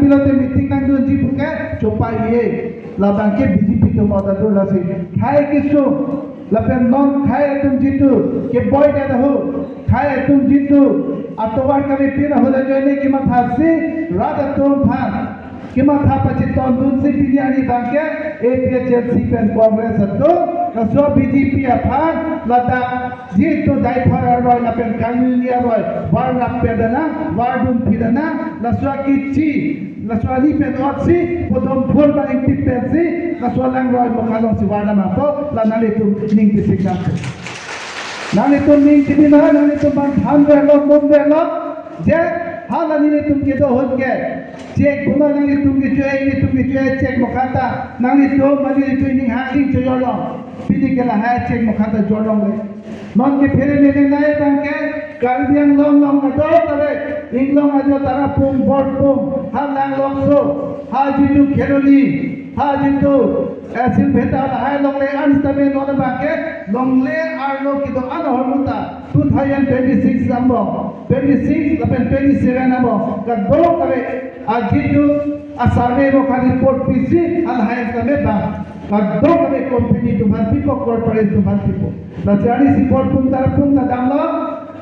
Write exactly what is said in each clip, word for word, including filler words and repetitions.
Pilote meeting nangdunji puke chopai-e. Labang ke B J P atum order do lasi. Khei kesung lapen non khei atum jitu keboi det ahut, khei atum jitu atovar kami pin ahut ajoine kemathasi rat atum aphan kematha pachetondunsi pini arni abang ke A P H L C pen Congress atum, laso B J P aphan ladak jitu daiphor arloi lapen kangni arloi var rap pedana, vardun pidana, laso kichi, laso ali pen otsi, podom phur ba ingtip pensi, laso langroi mokha alongsi vardam apo, la nanglitum ning kisikam. Nanglitum ning kibina, nanglitum bang than verlo, mum verlo, je hala nanglitum kedo ahut ke. Check puno nanglitum kecho-e, nanglitum kecho-e check mokha ta, nanglitum mali nanglitum ning hangding chojorlong. Pini ke lahai check mokha ta jorlongle. Non ke phere mene nai abang ke Karbi Anglong along kadokave, Inglong ajo, Tarapung, Borpung, ha Langlokso, ha jitu Kheroni, ha jitu, eh, Silveta lahai longle an sitame non abang ke longle arlo kedo-an ahormu ta two thousand twenty-six angbong, twenty-six lapen twenty-seven angbong kadokave ajitu asarve mokha report pisi halahai sitame bang kadokave company atum aphan pipo, corporate atum aphan pipo. Lasi arnisi Borpung Tarapung ta damlo,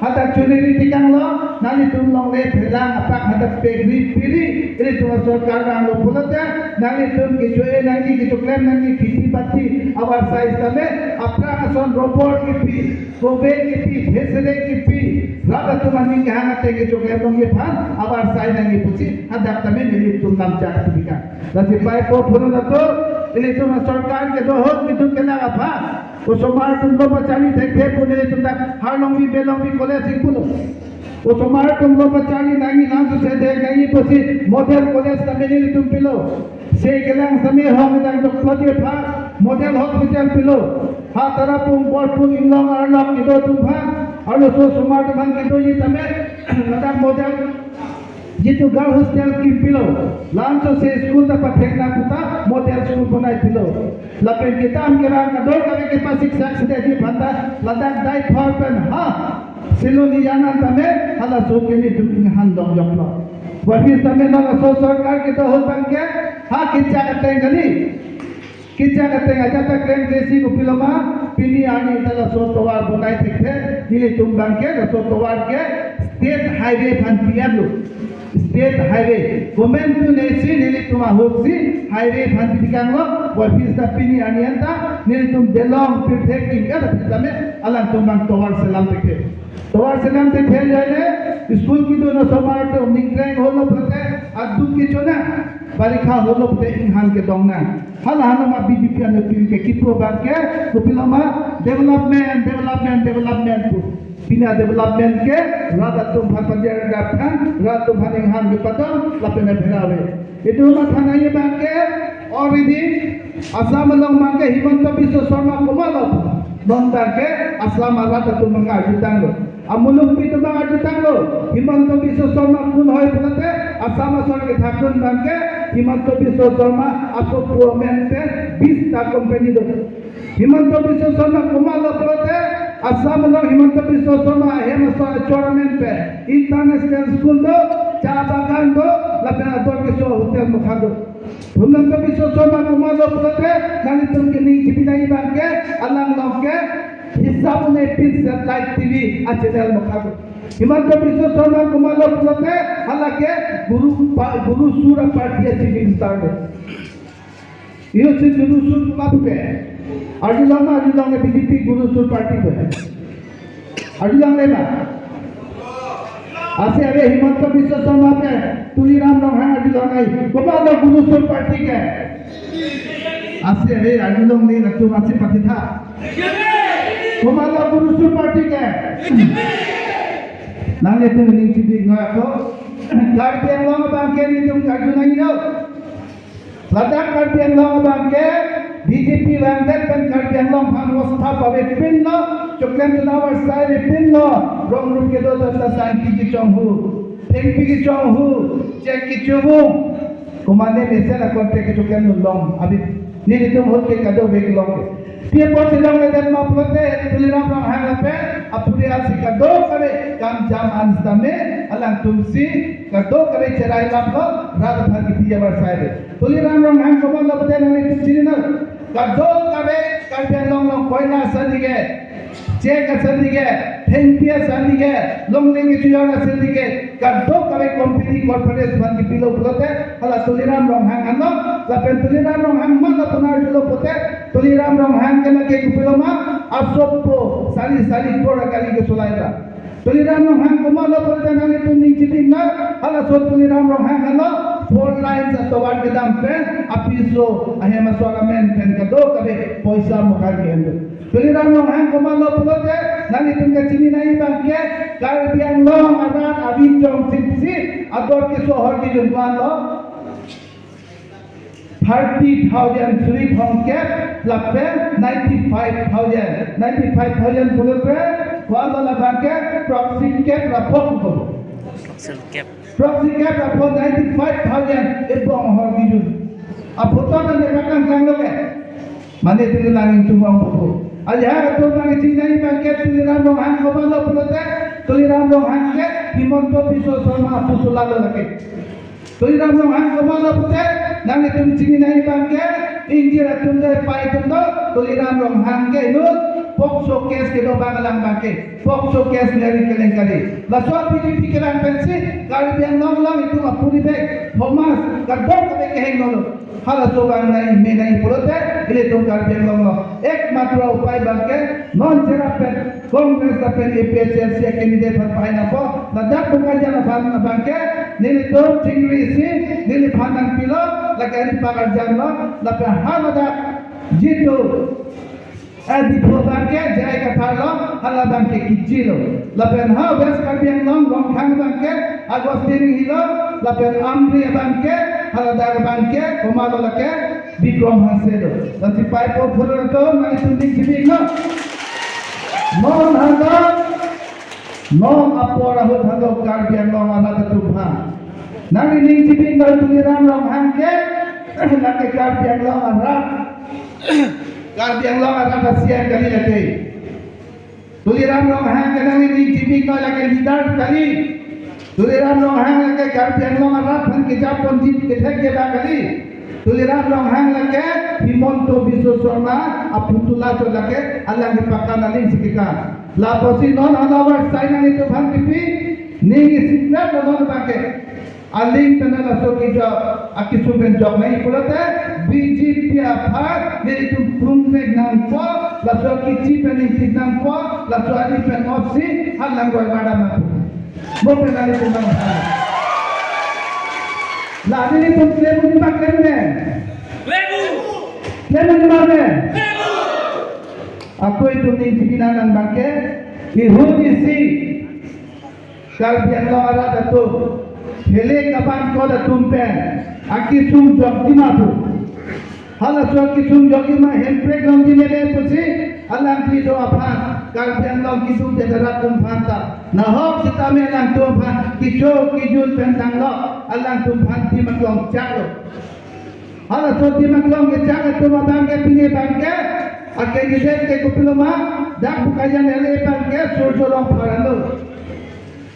hadak chuniri tikanglo, nanglitum longle phelang apak hadak pegri piri, ilitum asorkar vanglo pulote, nanglitum kecho-e nangji, kechoklem nangji, kheti bati avarsai sitame, aphrang ason robor kepi, kobe kepi, phesere kepi, rat atum aning kehang ateng kechoklem longji aphan avarsai nangji pusi hadak tame nelitum lamchak tikang. Lasi pai po phurun atum, ilitum asorkar kedo ahut nelitum kelang aphan, osomar atum lo pacharli thekthe pu nelitum dak Harlongbi Belongbi College ingpulo. Osomar atum lo pacharli nangji, lam suse dek nangji pusi model college tame nelitum pilo. Se kelang sitame hong dang dok plot aphan model hospital pilo. Ha Tarapung, Borpung, Inglong arlong kedo atum aphan, arloso osomar atum aphan kedoji tame ladak model jitu girl hostel kim pilo, lam suse school ta pathekna puta model school bonai pilo. Lapen kedam kerang kadokave kepasik sak sida ji phanta ladak daiphor pen ha Siloni Yanan tame halaso ke nelitum inghan dong joklo. Wapis tame non aso sorkar kedo ahut abang ke ha kechak ateng kali. Kechak ateng ajat ta klem klesi kopiloma, pini arni ta laso tovar bonai thekthe, nelitum abang ke laso tovar ke state highway aphan pi-etlo. State highway. Government atum nesi nelitum ahutsi highway aphan pi tikanglo, wapis ta pini arni anta nelitum delong pirthe kingkat aphi tame alangtum abang tovar selam thekthe. Tovar selam thekthe ajoine school kedun osomar atum ningkreng holo pulote aduk kechona, parikha holo pulote inghan kedong nang. Hala hala ma B J P anut pin ke kipu abang ke kopiloma development, development, development pu. Pini development ke rat atum aphan panjir dap kan, rat atum aphan inghan kepadong lapen abhera ave. Itum matha nangji abang ke already Assam along abang ke Himanta Biswa Sarma komatlo, non abang ke Assam arat atum abang arjutanglo. Amuluk pi atum abang arjutanglo, Himanta Biswa Sarma kun hoi pulote Assam asor kethakdun abang ke Himanta Biswa Sarma aso pu amen pen bis ta company do. Himanta Biswa Sarma komatlo pulote Assam along Himanta Biswa Sarma ahem asor achor amen pen international school do, cha bagan do, lapen ador keso hotel mokha do. Himanta Biswa Sarma komatlo pulote nanglitum kening chibinai abang ke alang along ke Hisap Une Pin satellite T V a channel mokha do. Himanta Biswa Sarma komatlo pulote hala ke Guru pa, Guru Sur a party a chief minister do. Iyo si Guru Sur komat pu ke. Arjulong ma, arjulongle, B J P Guru Sur party pu. Arjulongle ma. Lasi ave Himanta Biswa Sarma pen Tuliram Ronghang arjulong ai. Komatlo Guru Sur party ke? Lasi ave arjulongle, latum lasi patitha. Komatlo Guru Sur party ke? Nanglitum ning chibi ngako. Karbi Anglong abang ke nelitum karju nangji lo. Ladak Karbi Anglong abang ke B J P vangdet pen Karbi Anglong aphan vosthap avepinlo, choklemdun avarsai avepinlo, rong rup kedo dam ta sangki kechonghu, thengpi kechonghu, chek kechuvung, komane mesen a-contract kechoklemdun long, abi nelitum ahut ke kadovek-long. Pi apotsi longledet ma pulote Tuliram Ronghang lapen apuri alsi kadokave kam jam an sitame alangtum si kadokave cherai laplo, Rat aphan kipi abar sai de. Tuliram Ronghang komatlo pulote nanglitum chinine. Kadokave Karbi Anglong along koina asandike, chek asandike, thengpi asandike, longleng kechoijor asandike, kadokave company corporate aphan kipilo pulote, hala Tuliram Ronghang anlo, lapen Tuliram Ronghang matlo pu arjulo pulote, Tuliram Ronghang ke lake kopilo ma, asopo sari sari crore akali kesolai ta. Tuliram Ronghang komatlo pulote nanglitum ning chibiknoi, halaso Tuliram Ronghang anlo four lines atovar kedam pen apiso ahem asor amen pen kadokave poisa mukar ke-en do. Tuliram Ronghang komatlo pulote nanglitum kachini nangji abangke Karbi Anglong arat avi chongchipsi ador keso ahor kejun ko-anlo. Thirty thousand suri thomkep lapen ninety five thousand. Ninety five thousand pulote ko-anlo labangke proxy kep ra pho ko. Proxy kep. Proxy kep ra pho ninety five thousand ebong ahor kejun. Aphoto nangpaklang tanglo ke. Mane tulu nangtum ong pupo. Ajahak atum nangchinine abangke Tuliram Ronghang komatlo pulote, Tuliram Ronghang ke Himanta Biswa Sarma aputula lo lake. Tuliram Ronghang komatlo pulote, nanglitum chinine abangke, ingjir atum do, pai atum do, Tuliram Ronghang ke inut POCSO case kedo abang alang abangke, POCSO case neri kelengkari. Laso B J P kelang pensi, Karbi Anglong along itum apuri bek, Thomas, kadokave kehingno lo. Halaso abang nangji me nangji pulote, ilitum Karbi Anglong along ekmatro upai abangke, non cherap pen, Congress lapen A P H L C a-candidate aphan pahai nangpo, ladak Bokajan aphan abangke, nelitum chingrisi, neliphan nangpilo, lake ari pakarjan lo, lapen haladak jitu, eh, Diphu abangke, J I Kathar lo, hala abangke kejilo. Lapen ha West Karbi Anglong, Ronghang abangke, Augustine Ringhee lo, lapen Amri abangke, haladak abangke, komatlo lake, Bikram Hanse do. Lasi paipo phuror do, nanglitum ning chibiknoi. Non hadak, non apor ahut hadak Karbi Anglong arat atum aphan. Nangli ning chibiknoi Tuliram Ronghang ke, lake Karbi Anglong arat. Karbi Anglong arat a-C E M kali lake. Tuliram Ronghang ke nangli ning chibiknoi lake leader kali. Tuliram Ronghang lake Karbi Anglong arat aphan kejapon jit kethek keba kali. Tuliram Ronghang lake Himanta Biswa Sarma aputula chot lake alang kepaklang aling si kekang. Lapusi non halavar sai nanglitum aphan kipi, ning isi krep lo non abangke. Aling pen laso kejok, akesung pen jok nangji pulote, B J P aphan, nelitum plung mek nangpo, laso kechi pen ningtik nangpo, laso ari pen opsi, hal lang goi madam nangpo. Mo pen nelitum nang. La nelitum klem unji ma klem ne? Klem unji ma ne? Ako itum ning chipi nang abangke, ihun isi. Karbi Anglong arat atum, hele kaban kol atum pen, akesung jokji ma pu. Halaso akesung jokji ma hemprek longji mele pusi, alangli do aphan, Karbi Anglong kiduk de arat atum aphan ta. Nahok sitame alangtum aphan, kecho kejun pen tanglo, alangtum aphan dim aklong chaklo. Halaso dim aklong kechak atum abangke pini abangke, a-candidate ke kopilo ma, dak Bokajan L A abangke Surjya Rongphar lo.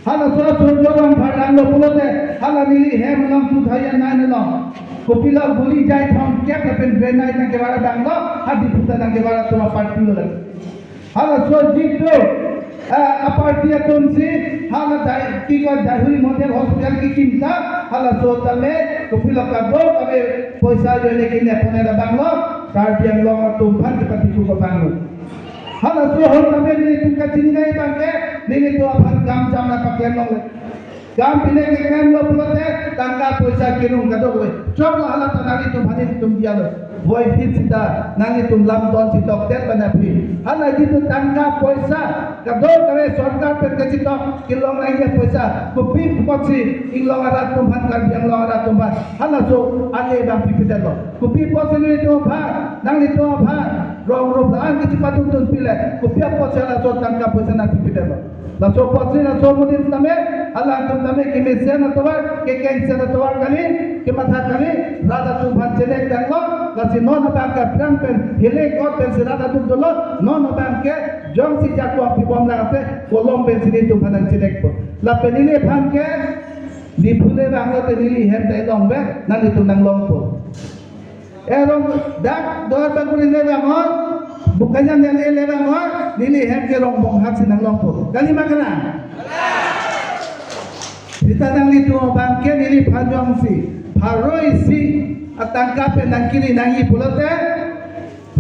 Halaso Surjya Rongphar lo pulote, hala neli hem along two thousand nine along. Kopilo guli jai thomkep lapen grenade nangkevara damlo, ha Diphu ta nangkevara atum aparty lo lake. Halaso jitu, eh, aparty atum si, hala dai, kiko Daihuri Model Hospital kekim ta, halaso tame, kopilo kadokave poisa joine kine pone abanglo, Karbi Anglong atum aphan kepati ko abanglo. Halaso ahut tame nelitum kachini nangji abangke, nelitum aphan kam jam nangpaklem longle. Kam pine keklem lo pulote tangka poisa kerung kadokave. Choklo hala ta nanglitum aphan nelitum diya lo. Voiphit sita nanglitum lam ton chitok tet bana phi. Hala jitu tangka poisa kadokave sorkar pen kachitok kelong nangji poisa. Kopi apotsi inglong arat atum aphan Karbi Anglong arat atum aphan. Halaso ale abang pipedetlo. Kopi apotsi nelitum aphan, nanglitum aphan. Rong rup la-an kachipadun dun pile. Kopi apotsi halaso tangka poisa nangpipedetlo. Laso apotsi laso amonit tame, alangtum tame kemesen atovar, kekengsen atovar kali, kematha kali, rat atum aphan chenek tanglo, lasi non abangke aphrang pen, hele kot pensi rat atum dolo, non abangke, jongsi jakong pibom lang ate, kolom pensi nelitum aphan nangchenekpo. Lapen neliphan ke, Diphu le vanglo te neli hem ta long be, nanglitum nanglongpo. Erong dak Duarbagori le vangnon, Bokajan le le vangnon, neli hem ke Rongbonghar si nanglongpo. Kali ma kalang? Sita nanglitum abang ke neliphan jongsi pharo isi atangka pen nangkiri nangji pulote,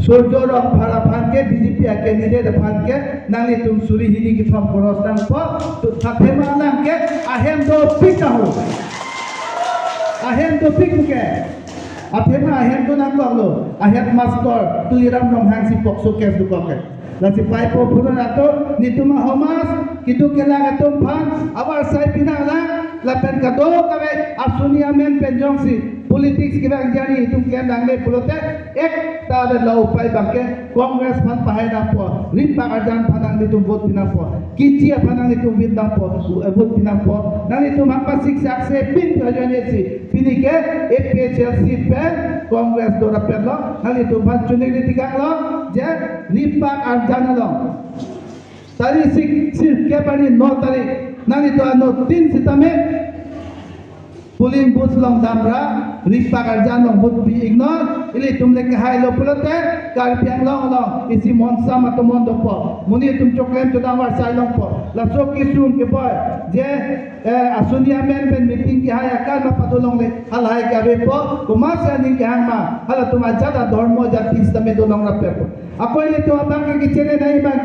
Surjya Rongphar aphan ke, B J P a candidate aphan ke nanglitum suri hini kethom koros nangpo, tu athema alang ke ahem dopik ahu. Ahem dopik ke. Athema ahem do nangkoklo, a headmaster Tuliram Ronghang si POCSO case dokok ke. Lasi paipo phurun atum, netum ahomas, keduk kelak atum aphan avarsai pinanglang, lapen kadokave asuni amen pen jongsi politics kevang jani itum klem nangle pulote, ekta ave la upai abang ke Congress aphan pahai nangpo, ripak arjan aphan nanglitum vote pi nangpo, Kechi aphan nanglitum vote nangpo, eh, vote pi nangpo, nanglitum apasik sakse pin pi ajoine si, pini ke A P H L C pen Congress do rapet lo, nanglitum aphan chuningri tekang lo, je ripak arjan along. Tarik sik, sik ke pari no tarik, nanglitum ano tin sitame polling booth along damra, ripak arjan along vote pi iknon, ilitum le kehai lo pulote, Karbi Anglong along, isi monsam atomon dopo, monit atum choklem chodam avarsai longpo, laso kesung keboi, je, eh, asuni amen pen meeting kehai akan ma pado longle, halahai ke avepo, komatsi aning kehang ma, halatum ajat adhormo jati sitame do long rapetpo. Ako ilitum abang ke kechene nai abang